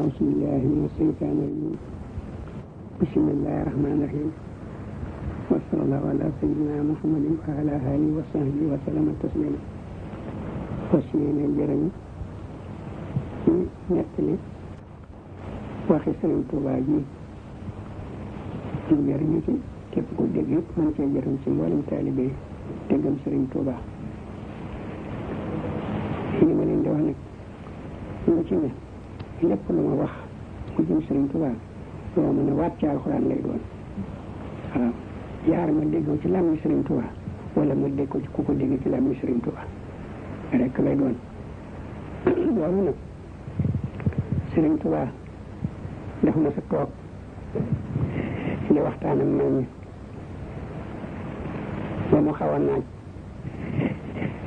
أعوذ بالله من الشيطان الرجيم بسم الله الرحمن الرحيم وصلى الله على سيدنا محمد وعلى آله وصحبه وسلم تسليما وسلم jërëñu ci nettali waxi Sëriñ Tuubaa ji ñu jëriñu ci képp ku dégg yëpp mën cee jëriñ ci mboolem taalibe yi te gëm Sëriñ Tuubaa li ma leen di wax nag lu ci ne lépp lu ma wax ku jëm Sëriñ Tuubaa loo mën a waat ci alxuraan lay doon waaw yaar ma déggoo ci làmmi Sëriñ Tuubaa wala ma dégg ko ci ku ko dégg ci làmmi Sëriñ Tuubaa rek lay doon loolu nag Sëriñ Tuubaa daf ma sa toog di waxtaan ak mag ñi ba mu xaw a naaj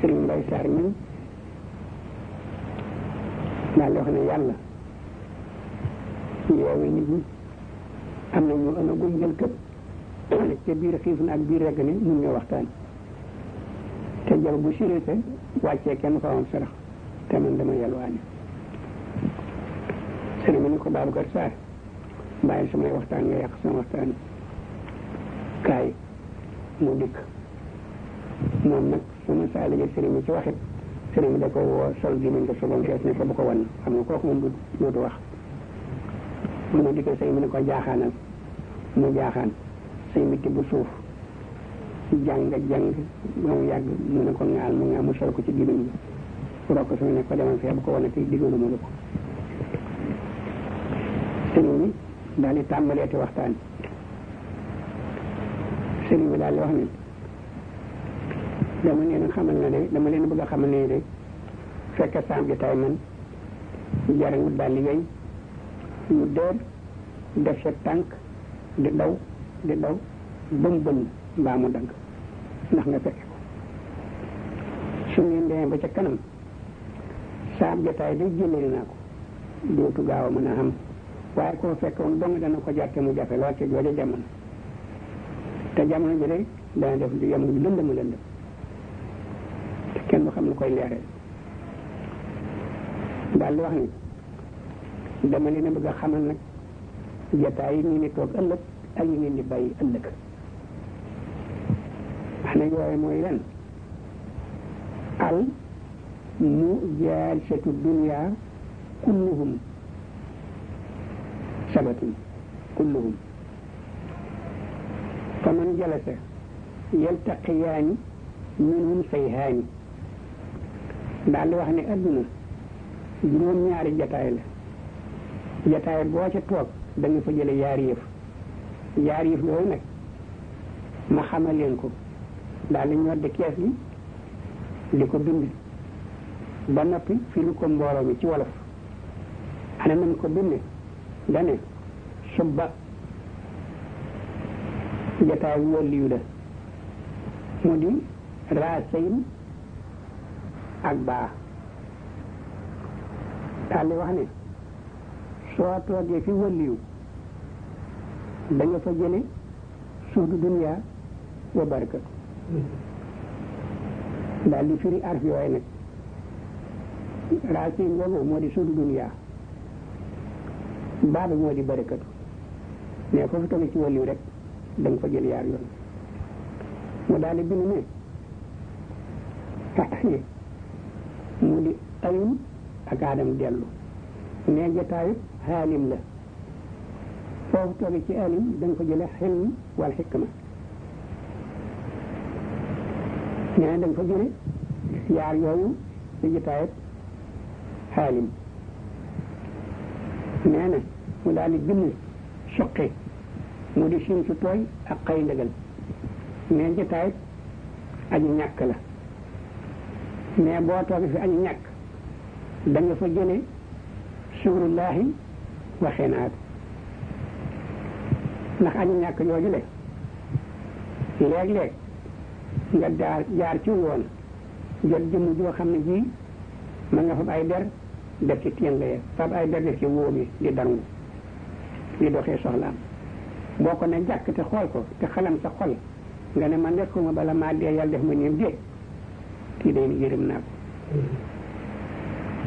Sëriñ Mbay Saar mi daal di wax ne yàlla yeewi nit ñi am na ñu amagul jël këpp te biir xiif na ak biir regg ni mun ñoo waxtaan te jël bu sirite wàccee kenn fa woon sarax te man dama yalwaani sëriñ ma ni ko Babacar Sarr bàyyi samay waxtaan nga yàq sama waxtaan kaay mu dikk moom nag sama saa liggéey sëriñ mi ci waxit sëriñ bi da ko woo sol gi nañ ko solon gees ne ko bu ko wan xam nga kooku moom dootu wax bu mu dikkee sëriñ bi ne ko jaaxaanal mu jaaxaan sëriñ bi tibb suuf jàng ba mu yàgg mu ne ko ŋaal mu ŋaal mu sol ko ci gémmiñ bi rokk suñu ne ko demal fee bu ko wane te diggaluma la ko sëriñ bi daal di tàmbaleeti waxtaan sëriñ bi daal di wax ne dama leen xamal ne de dama leen bëgg a xamal ne de fekk saam ji tay man jariñu daal liggéey ñu dër def sa tànk di daw ba mu bënn mbaa mu dagg ndax nga fekke ko su ngeen demee ba ca kanam saam jotaay day jëlali naa ko dootu gaaw a mën a xam waaye koo fekkoon dong dana ko jàtte mu jafe lool ci jooja jamono te jamono ji de dana def di yem lu lëndëm te kenn du xam lu koy leeree daal di wax ni dama leen a bëgg a xamal nag jotaay yi ñu ni toog ëllëg ak yi ngeen di bàyyi ëllëg wax na yooyu mooy ren al mu jaalsatu dunya kulluhum sabatun kulluhum fa man jalasa yaltaqiyaani minhum sayhaani daal di wax ne adduna juróom-ñaari jataay la jataay boo ca toog da nga fa jële yaari yëf yooyu nag ma xamal leen ko daal di ñoddi kees gi di ko bind ba noppi firi ko mbooloo mi ci wolof ana nam ko binde dane subba jataay wàlliyu la mu di raasayn ak baa daal di wax ne soo toogee fi wàlliyu da nga fa jële suudu dunya wa barakatu daal di firi arf yooyu nag raasayn boobu moo di suudu dunya baa bi moo di barakatu mais foofu toogee ci wàlliyu rek da nga fa jël yaar yoon mu daal di bind ne taxi mu di ayum ak aadam dellu ne jotaayu xaalim la foofu toogee ci alim da nga fa jële xilm wal xikma nee da nga fa jële yaar yooyu ci jotaayu xaalim nee na mu daal di bind suqi mu di siin su tooy ak xëy ndëgal mais jotaay aji ñàkk la mais boo toogee fi aji ñàkk da nga fa jële suurullahi waxee naat ndax aji ñàkk jooju le léeg-léeg nga jaar ci woon jot jëmm joo xam ne ji ma nga fab ay der def ci téen la fab ay der def ci wóom yi di dangu di doxee soxlaam boo ko ne jàkk te xool ko te xalam sa xol nga ne man nekkuma bala maa dee yàlla def ma néew dee kii day yërëm naa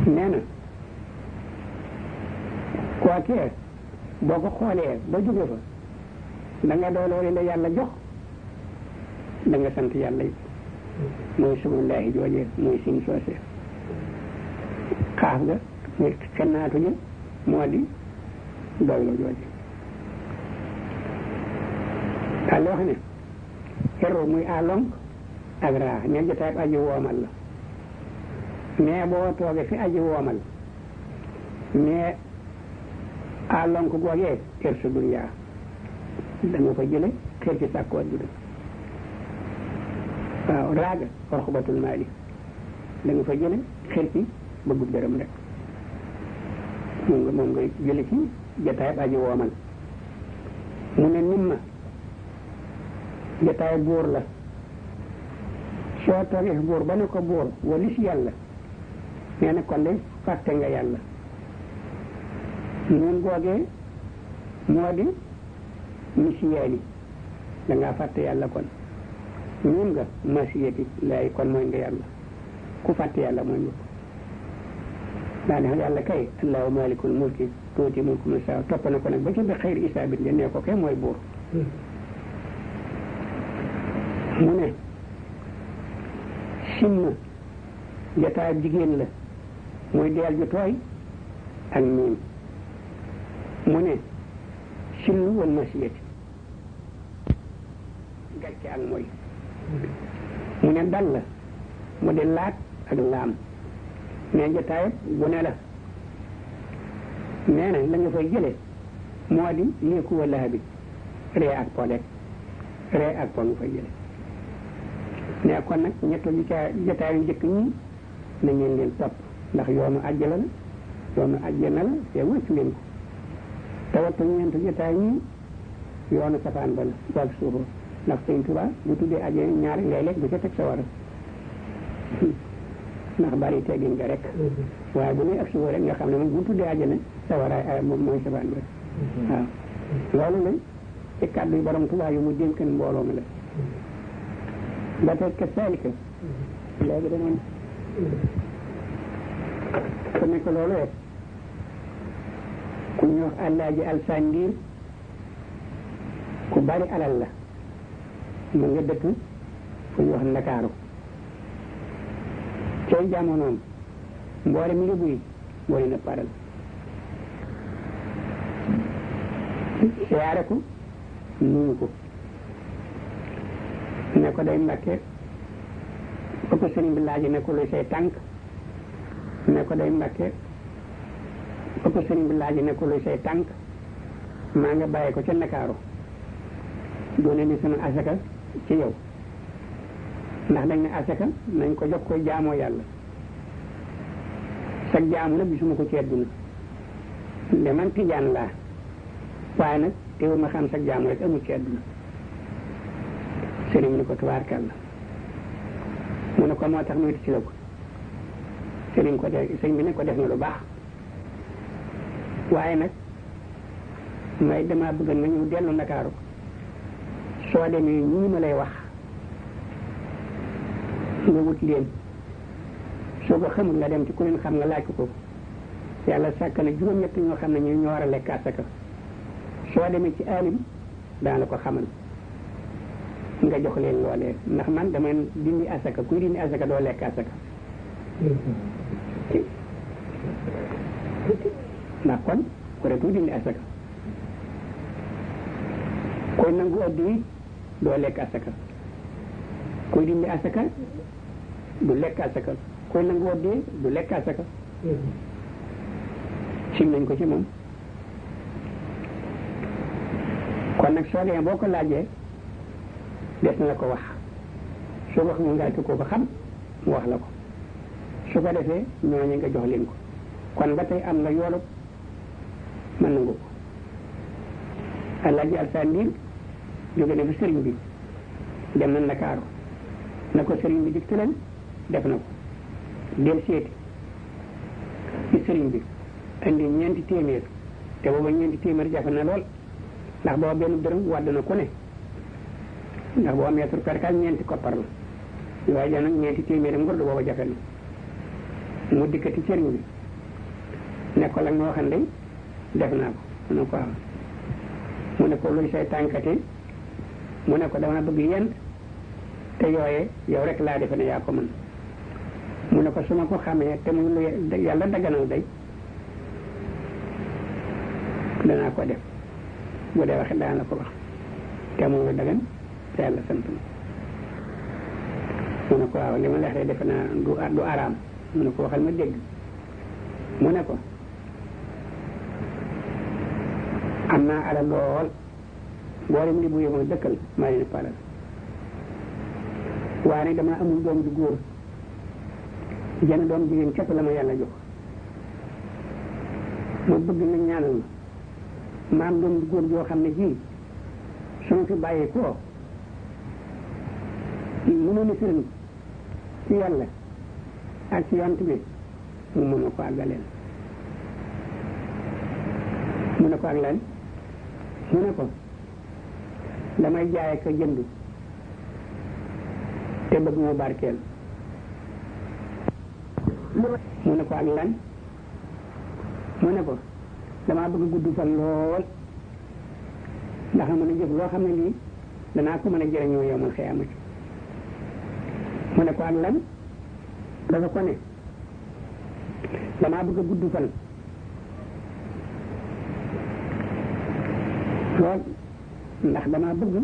ko nee na kookee boo ko xoolee ba jóge fa da nga dooloo li la yàlla jox da nga sant yàlla it mooy subhanallaahi joojee mooy sin soosee xaaf ga muy kennaatu ji moo di doylu jooje daal wax ne xeru muy alonk ak raa ne jotaay aji woomal la mais boo toogee fi aji woomal mais alonk googee kër su duniyaa da nga fa jële xër ci sàkku adduna waaw raaga orxubatul maali da nga fa jële xër ci bëggub dërëm rek moom nga jële ci jotaay aji woomal mu ne nimma jotaay buur la soo toogee buur ba ne ko buur walis yàlla nee na kon de fàtte nga yàlla ñun googee moo di misiyaani da ngaa fàtte yàlla kon ñun nga masiyati lay kon mooy nga yàlla ku fàtte yàlla mooy nga daa ne yàlla kay allahu malikul mulki tuuti mulku man saa topp na ko nag ba ci bi xayri isaabit ne ko kay mooy buur mu ne simma jotaay jigéen la muy deel ju tooy ak miim mu ne sillu wal masiyati gàcce ak mooy mu ne dal la mu di laat ak laam ne jotaay bu ne la nee na la nga fay jële moo di léeku wala bi ree ak po rek ree ak po nga fay jële ne kon nag ñett jotaay yu njëkk ñi na ngeen leen topp ndax yoonu àjjana la yoonu àjjana la te wëccu leen ko tawattu ñeent jotaay ñi yoonu safaan ba la wàllu suufoo ndax Sëñ Tuubaa bu tuddee àjjana ñaari ngay lekk du ca teg sa war ndax bari teggin nga rek waaye bu ne ak suufoo rek nga xam ne moom bu tuddee àjjana sa waraay moom mooy safaan ba rek waaw loolu la ci kàddu yu borom Tuubaa yu mu dénkan mbooloo mi la ba tey ka saalika léegi danoon ku nekk loolu rek ku ñuy wax Alaaji Alsaan Ndiir ku bari alal la mu nga dëkk fu ñuy wax Ndakaaru cay jamonoom mboole mi ngi buy boole na paral siyaare ko nuyu ko ne ko day Mbàkke ba ko sëriñ bi laaj ne ko luy say tànk ne ko day Mbàkke ba ko sëriñ bi laaj ne ko luy say tànk maa nga bàyyi ko ca Ndakaaru doone ni sama asaka ci yow ndax dañ ne asaka nañ ko jox koy jaamoo yàlla sag jaamu nag gisuma ko ci àdduna de man tijaan laa waaye nag teewul ma xam sag jaamu rek amul ci àdduna sëriñ bi ni ko tubaarkàlla mu ne ko moo tax muy ci la ko sëriñ bi ne ko def na lu baax waaye nag may dama bëgg nga ñëw dellu Ndakaaru soo demee ñii ma lay wax nga wut leen soo ko xamul nga dem ci ku leen xam nga laaj ko yàlla sàkk na juróom-ñett ñoo xam ne ñu ñoo war a lekk asaka soo demee ci alim daan la ko xamal nga jox leen loolee ndax man damay dindi asaka kuy dindi asaka doo lekk asaka ndax kon ku rek kuy dindi asaka koy nangu addi doo lekk asaka kuy dindi asaka du lekk asaka koy nangu addi du lekk asaka sim nañ ko ci moom kon nag soo demee boo ko laajee des na la ko wax soo ko xamul nga ko xam mu wax la ko su ko defee ñooñu nga jox leen ko kon ba tey am nga yoolu mën nangu ko Alaaji Alsaan Ndiir jóge na fi sëriñ bi dem na Ndakaaru na ko sëriñ bi dikk leen def na ko del seeti ci sëriñ bi indi ñeenti téeméer te booba ñeenti téeméer jafe na lool ndax booba benn dërëm wàdd na ku ne ndax boo amee tur perkaal ñeenti koppar la waaye ja nag ñeenti téeméer ngor du booba jafe na mu dikkati sëriñ bi ne ko la nga waxan day def naa ko mu ne ko waaw mu ne ko luy say tànkati mu ne ko dama bëgg yent te yooye yow rek laa defe ne yaa ko mën mu ne ko su ma ko xamee te muy lu yàlla daganal day danaa ko def bu dee waxe daan la ko wax te muy lu dagan te yàlla sant ma mu ne ko waaw li ma leex de defe naa du araam mu ne ko waxal ma dégg mu ne ko am naa alal lool mboolem li bu yëma dëkkal maa leen faral waaye nag dama amul doom ju góor jenn doom jigéen képp la ma yàlla jox ma bëgg na ñaanal ma am doom ju góor joo xam ne ji su ma fi bàyyi koo mënu ni firin ci yàlla ak ci yant bi mu mën a ko àggaleel mu ne ko ak lan mu ne ko damay jaay ak jënd te bëgg mu barkeel mu ne ko ak lan mu ne ko damaa bëgg gudd fan lool ndax mën a jëf loo xam ne lii danaa ko mën a jëriñoo yowmal xiyaamati mu ne ko ak lan dafa ko ne damaa bëgg gudd fan lool ndax damaa bëgg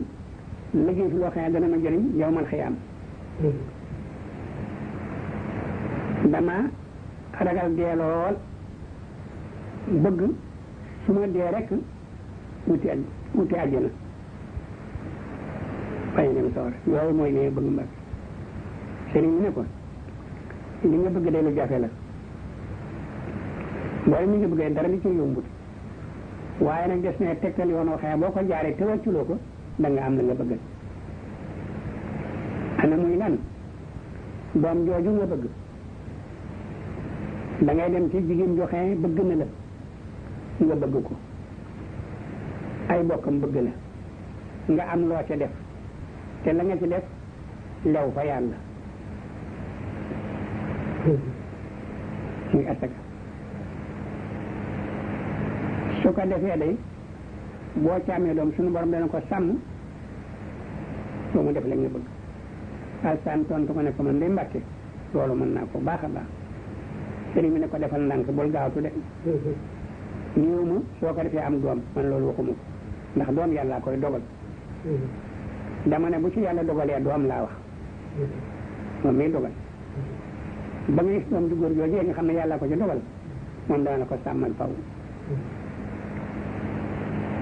liggéey fi loo xam ne dana ma jëriñ yowmal xiyaam dama ragal dee lool bëgg su ma dee rek wuti àjjana bàyyi dem sawar yooyu mooy li nga bëgg mbag sëriñ bi ne ko li nga bëgg day lu jafe la mboole mi nga bëggee dara li ci yombut waaye nag des ne tegtal yoon waxee boo ko jaaree te wàcculoo ko da nga am la nga bëgg ana muy lan doom jooju nga bëgg da ngay dem ci jigéen joxe bëgg na la nga bëgg ko ay bokkam bëgg la nga am loo ca def te la nga ci def lew fa yàlla muy asaka su ko defee day boo ci amee doom suñu borom dana ko sàmm soo mu def la nga bëgg alsaan tontu ko ne ko man day mbàkke loolu mën naa ko baax a baax sëriñ bi ne ko defal ndànk bul gaawtu de ñëw ma soo ko defee am doom man loolu waxuma ko ndax doom yàlla koy dogal dama ne bu ci yàlla dogalee doom laa wax moom miy dogal ba nga gis doom ju góor joojee nga xam ne yàlla ko ci dogal moom dana la ko sàmmal faw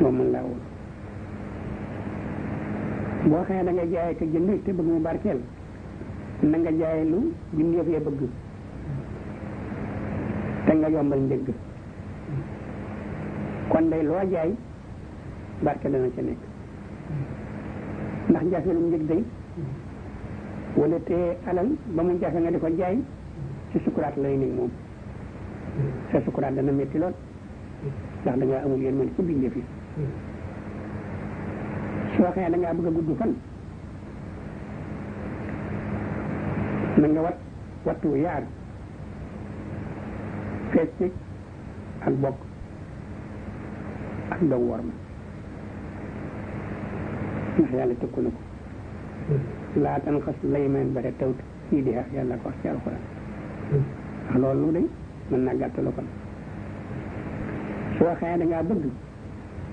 moom mën laa wóor boo xamee da nga jaay ko jënd te bëgg mu barkeel na nga jaay lu bindeef ya bëgg te nga yombal njëgg kon day loo jaay barke dana ca nekk ndax jafe lu njëg day wala te alal ba mu jafe nga di ko jaay ci sukuraat lay nekk moom sa sukuraat dana métti lool ndax da ngaa amul yéen man ci bindeef yi soo xëyee da ngaa bëgg a gudd fan na nga wattu yaar fecc ak bokk ak daw war ma ndax yàlla tëkku na ko laa tan xas layman ba te tawt fii di yàlla ko wax ci alxuraan ndax loolu day mën naa gàttalu kon soo xëyee da ngaa bëgg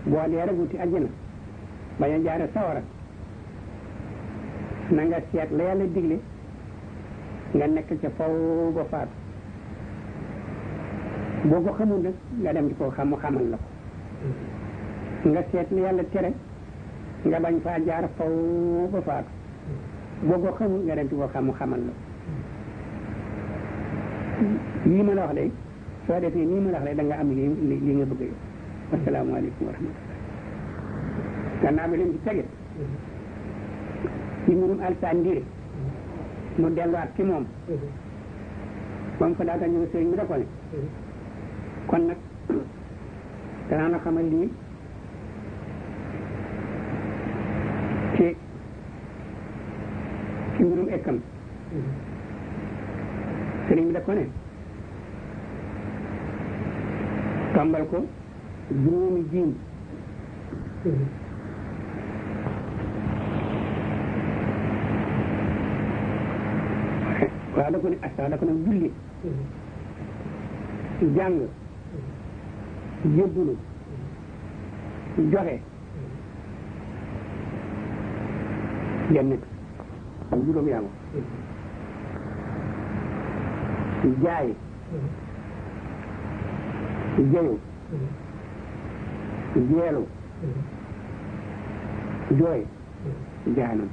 boo dee rek wuti àjjana bañ a jaare sawara na nga seet la yàlla digle nga nekk ca faw ba faatu boo ko xamul nag nga dem ci ko xam mu xamal la ko nga seet la yàlla tere nga bañ faa jaar faw ba faatu boo ko xamul nga dem ci ko xam mu xamal la ko yii ma la wax de soo defee nii ma la wax de da nga am li nga bëgg yow asalaamaaleykum wa rahmatullah gannaaw bi leen ci tege ci mbirum alsaan ndire mu delluwaat ci moom ba mu fa daata ñëw sëriñ bi da ko ne kon nag danaa la xamal lii ci mbirum ekkam sëriñ bi da ko ne tombal ko juróomi jiim waaw da ko ne asta da ko ne julli jàng jébbulu joxe genn juróom yaa jaay jayu jeelu jooy jaanam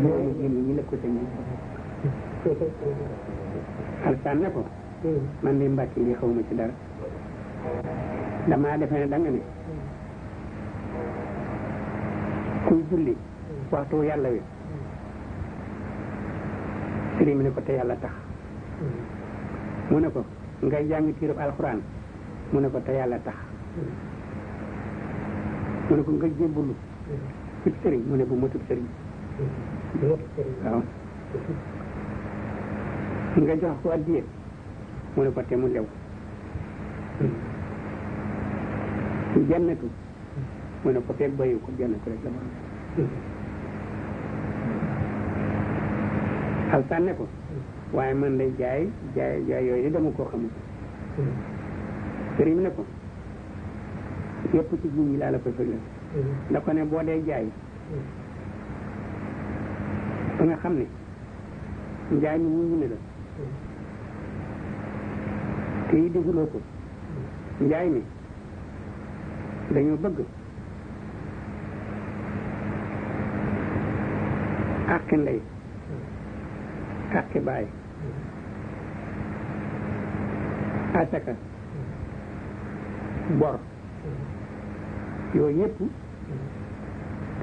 loolu ñi la ko tënk alsaan ne ko man de mbàkki li xaw ma ci dara damaa defe ne da nga ne kuy julli waxtu yàlla wi sëriñ bi ne ko te yàlla tax mu ne ko ngay jàng tiirub alxuraan mu ne ko te yàlla tax mu ne ko nga jébbulu cib sëriñ mu ne bu matub sëriñ waaw nga jox ko addiye mu ne ko te mu lew jannatu mu ne ko feeg bayu ko jannatu rek la borom alsaan ne ko waaye man lay jaay yooyu dama koo xamul sëriñ bi ne ko yëpp ci jiw yi laa la koy fëgal da ko ne boo dee jaay ba nga xam ne njaay mi wuñu ne la te yi defuloo ko njaay mi dañoo bëgg àqi ndey àqi baay asaka bor yooyu yëpp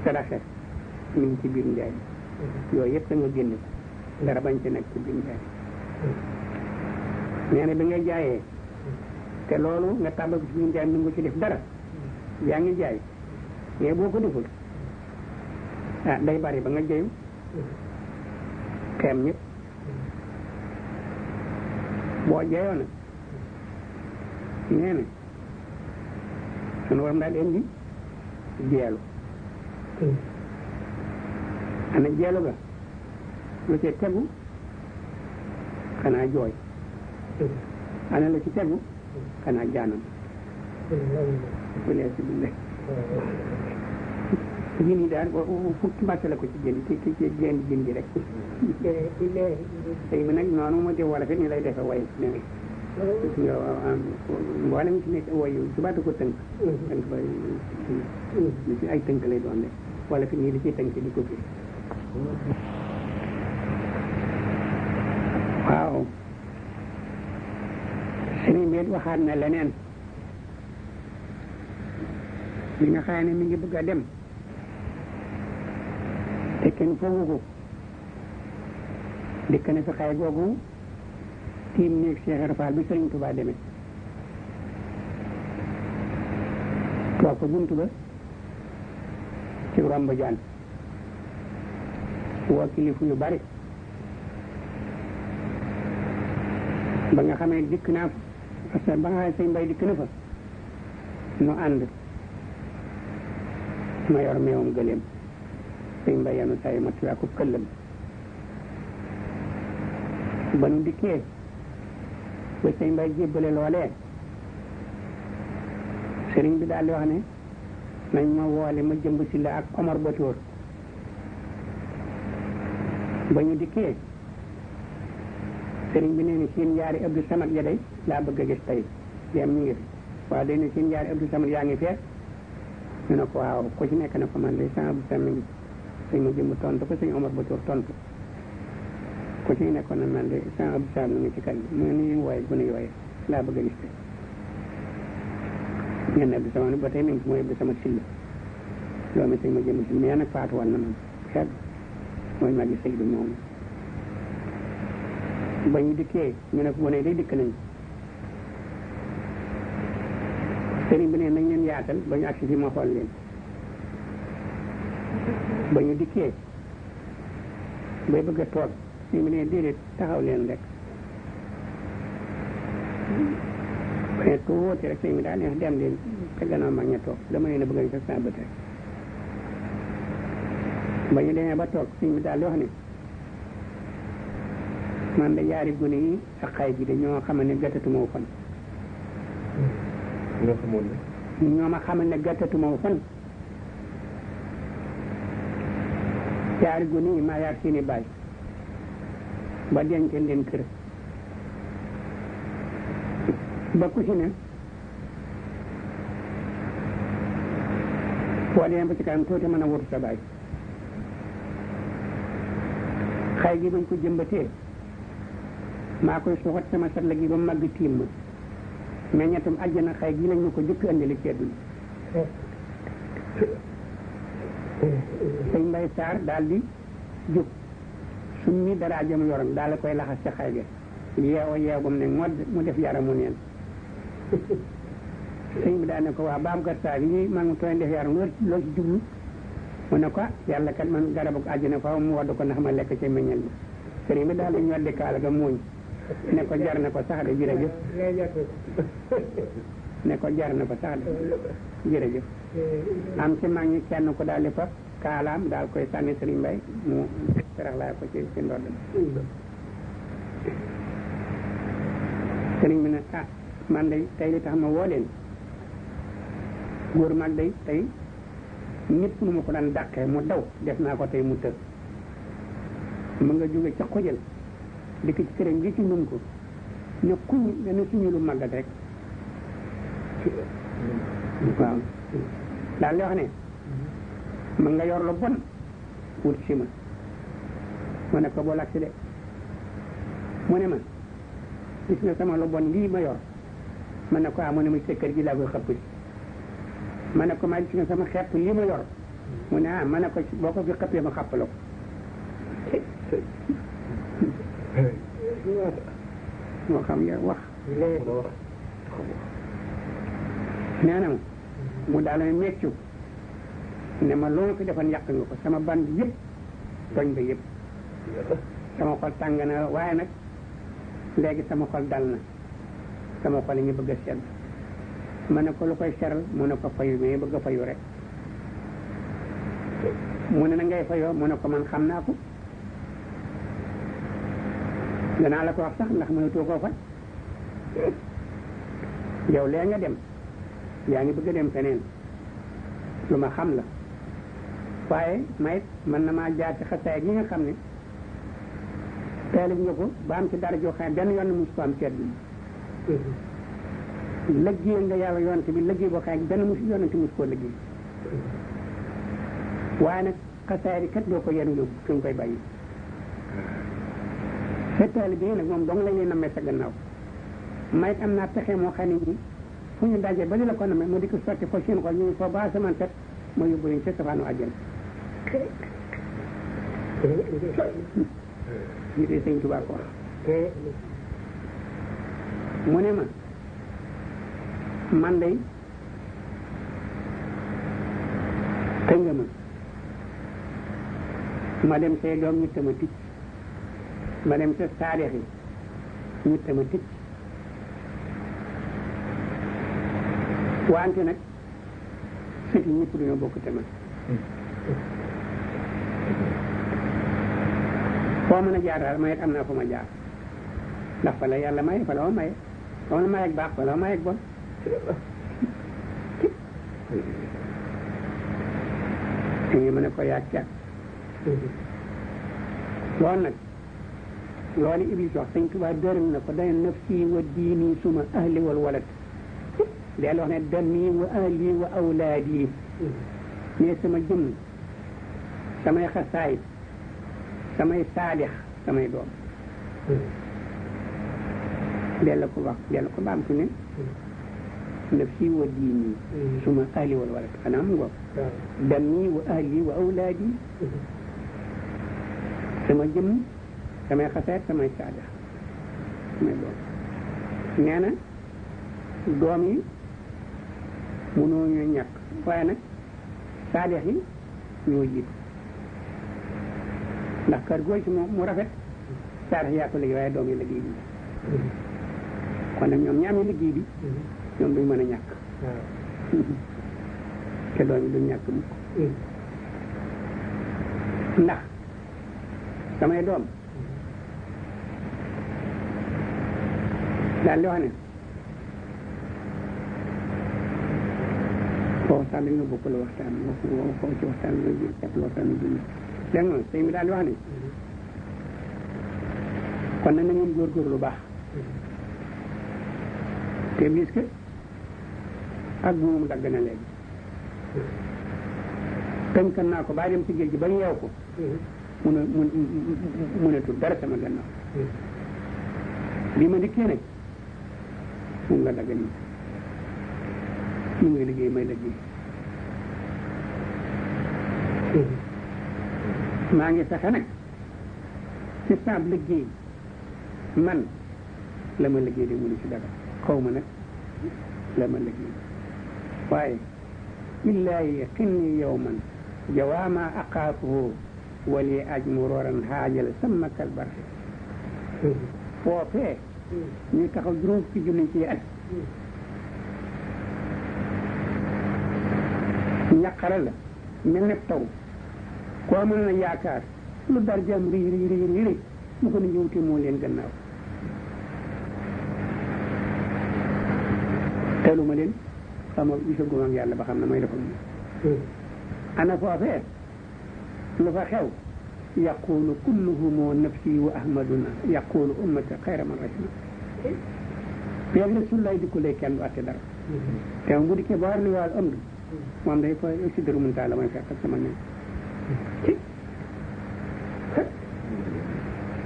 sadaxe mi ngi ci biir njaay yooyu yëpp da nga génne ko dara bañ ci nekk ci biir njaay nee na bi ngay jaayee te loolu nga tàmbal ko ci biir njaay mi nga ci def dara yaa ngi jaay mais boo ko deful day bari ba nga jayu xeem ñëpp boo jayoo nag nee na sunu waram daal indi jeelu ana jeelu ga lu ci tegu xanaa jooy ana lu ci tegu xanaa jaanam wala si billahi jën yi daal fukki mbàtt la ko ci jën ci jën ji rek tey bi nag noonu moo def wala fi ni lay defe way mboolem ci nekk woyu subaatu ko tënk tënk ba li ci ay tënk lay doon rek wala fi nii li ciy tënk di ko fi waaw sëriñ bi waxaat na leneen li nga xam ne mi ngi bëgg a dem te kenn foogu ko dikk na fi xay googu tiim néeg Cheikh Ibra Fall bi Sëriñ Tuubaa demee toog ko buntu ba ci romb jaan woo kilifa yu bari ba nga xamee dikk naa parce que ba nga xamee sëñ Mbay dikk na fa nu ànd ma yor meewam gëléem sëñ Mbay yanu say ma tuyaa ko këllam ba nu dikkee ba sëñ Mbay jébbale loolee sëriñ bi daal di wax ne nañ ma woole ma jëmb si la ak Omar Batoor ba ñu dikkee sëriñ bi nee na seen ñaari Abdou Samad ya day laa bëgg a gis tey dem ñu ngi fi waaw day ne seen ñaari Abdou Samad yaa ngi fee ñu ne ko waaw ku ci nekk na ko man de sëñ Abdou Samad ngi sëñ ma jëmb tontu ko sëñ Omar Batoor tontu ku ci nekkoon na man de sëñ Abdou Samad mu ngi ci kan mu ni wooye bu nu yooye laa bëgg a gis tey ñenn Abdou Samad ba tey mi ngi mooy Abdou Samad Sylla loolu mi sëñ ma jëmb si mais nag faatu woon na man xeet mooy maa ngi sëy bi moom ba ñu dikkee ñu ne ko bu ne day dikk nañ sëriñ bi ne nañ leen yaatal ba ñu agsi fi ma xool leen ba ñu dikkee bay bëgg a toog sëriñ bi ne déedéet taxaw leen rek ba mais tuuti rek sëñ bi daal neex dem leen te gannaaw mag ña toog dama leen a bëgg a gis saa bët rek ba ñu demee ba toog sëñ bi daal di wax ne man de yaari gune yi ak xay ji de ñoo xamal ne gàttatuma wu fan ñoo ma xamal ne gàttatuma wu fan yaari gune yi maa yaar seeni baay ba denc leen kër ba ku si ne boo demee ba ci kanam tuuti mën a wutu sa baay xay gi bañ ko jëmbatee maa koy suuxat sama satla gi ba màgg tiim ma meññetum àjjana xay gi lañ ma ko jëkk andili ci àdduna sëñ Mbay Saar daal di jóg summi dara jëm yoroon daal la koy laxas ca xay ga yeewa yeewam ne mu def yaramu neen sëñ bi daal ne ko waa baam kat saa yi man mu tooy def yaram loo ci jublu mu ne ko yàlla kat man garabu àjjana faaw mu wadd ko ndax ma lekk ca meññal bi sëriñ bi daal la ñoddi kaala ga muuñ ne ko jar na ko sax de jërëjëf ne ko jar na ko sax de jërëjëf am ci mag ñi kenn ko daal di fab kaalaam daal koy sànni sëriñ Mbay mu sarax laa ko ci ndodd sëriñ bi ne man day tey li tax ma woo leen góor mag day tey nit nu ma ko daan dàqee mu daw def naa ko tey mu tër mu nga jóge ca xojal dikk ci këram gi ci nun ko ne kuñ dana suñu lu màggat rek waaw daal di wax ne ma nga yor lu bon wut si ma mu ne ko boo lagsi de mu ne ma gis nga sama lu bon lii ma yor ma ne ko mu ne ma ci kër gi laa koy xëpp si ma ne ko ma gis nga sama xepp lii ma yor mu ne ma ne ko boo ko fi xëppee ma xàpp la ko moo xam ya wax nee na mu daal ma meccu ne ma loolu ko defoon yàq nga ko sama band yëpp toñ ba yëpp sama xol tàng na waaye nag léegi sama xol dal na sama xol yi ñu bëgg a sedd ma ne ko lu koy seral mu ne ko fayu mais bëgg a fayu rek mu ne na ngay fayoo mu ne ko man xam naa ko danaa la ko wax sax ndax mënatoo koo faj yow lee nga dem yaa ngi bëgg a dem feneen lu ma xam la waaye mayit mën na maa jaar ci xasaay gi nga xam ne taalif nga ko ba am ci dara joo xam ne benn yoon mus ko am ceet bi lëggéey nga yàlla yonante bi lëggéey boo xam ne benn mus yonante mus koo lëggéey waaye nag xasaay bi kat doo ko yenu yóbbu fi nga koy bàyyi sa taalib bi nag moom dong lañ leen namee sa gannaaw mayit am naa pexe moo xam ne ñi fu ñu dajee ba di la ko namee mu di ko sotti fo seen xol ñu ngi foo ba asamaan set ma yóbbu leen ca safaanu àjjana ñu dee sëñ Tuubaa ko wax mu ne ma man day tëj nga ma dem say doom ñu tama ticc ma dem sa saadix yi ñu tama ticc wante nag sët yi ñëpp dañoo bokk tama foo mën a jaar daal mayet am naa fu ma jaar ndax fa la yàlla maye fa la ma maye fa la mayeeg baax fa la mayeeg bon te ngi mën a ko yaag caag loolu nag loolu Iblis wax sëñ Tuubaa dërëm na ko day nafsi wa diini suma ahli wal walad del wax ne dami wa ahli wa awlaadi ne sama jëmm samay xasaayit samay saalix samay doom del ko wax del ko baam su ne nafsi wa diini suma ahli wal walad xanaa mu ngoog dami wa ahli wa awlaadi sama jëmm samay xasaayit samay saalix samay doom nee na doom yi mënoo ñu ñàkk waaye nag saalix yi ñoo jiitu ndax kër goo ci mu rafet saalix yaa ko liggéey waaye doom yi liggéey bi kon nag ñoom ñaami liggéey bi ñoom duñ mën a ñàkk te doom yi duñ ñàkk mukk ndax samay doom daal di wax ne foofu sax dañu bokk la waxtaan foofu ci waxtaan bi jàpp waxtaan bi léegi noonu sëñ bi daal di wax ne kon nag na ngeen góorgóorlu lu baax te bis que ak buum dagg na léegi tënkan naa ko baa dem ci géej gi ba yeew ko mu ne tut dara sama gannaaw bi ma dikkee nag moom nga dagg nii mu ngi liggéey may liggéey maa ngi fexe nag ci saab liggéey man la ma liggéey di mënu ci dara xaw ma nag la ma liggéey waaye illaahi xinni yowman jawaama aqaafuhu wali ajmuroran haajal sama kalbar foofee ñu taxaw juróom fukki junni ci at ñaqara la mel ne taw koo mën na yaakaar lu dar jam rii mu ko ni ñëwti moo leen gannaaw teeluma leen xama gisaguma ak yàlla ba xam na may defal moom ana foofee lu fa xew yaqulu kulluhumu nafsi wa ahmaduna yaqulu ummata xayra man rahima feeg rasulullah di ko lay kenn du atte dara te bu dikkee ba war li waal am moom day fa si dëru mun taa la may fekk sama ne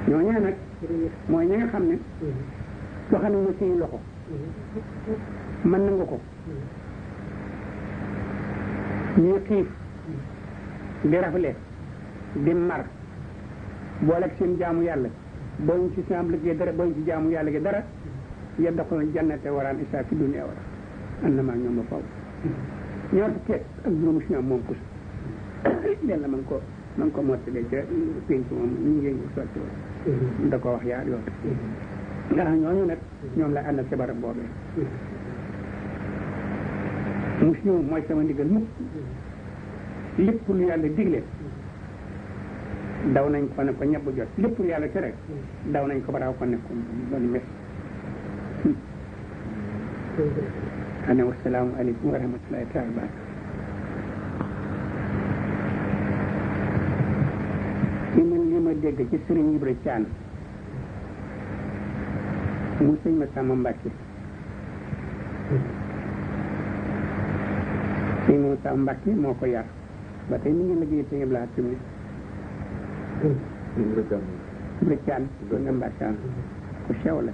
ñooñee nag mooy ñi nga xam ne joxe nañu seen loxo mën na nga ko ñuy xiif di rafle di mar booleeg seen jaamu yàlla booñu ci seen liggéey dara booñu ci jaamu yàlla gi dara yaddaxuluna jannate waraan isa fi dunya wara annama ñoom ba faw ñaar fukki ak juróom si ñoom moom kus yàlla man ko mottalee ca pénc moom ñu ngi ko sotti woon da ko wax yaar yoon nga xam ñooñu nag ñoom la àndal ci barab boobee mus ñëw mooy sama ndigal mukk lépp lu yàlla digle daw nañ ko ne ko ñebb jot lépp lu yàlla tere daw nañ ko ba daaw ko ne ko doon mes ana wasalaamu aleykum wa rahmatullahi taala wa barakatuh li ma dégg ci Sëriñ Ibra Caan mu sëñ ma Sàmba Mbàkke sëñ ma Sàmba Mbàkke moo ko yar ba tey mi ngi liggéey sëñ Ibra Caan Ibra Caan nga Mbàkke ku sew la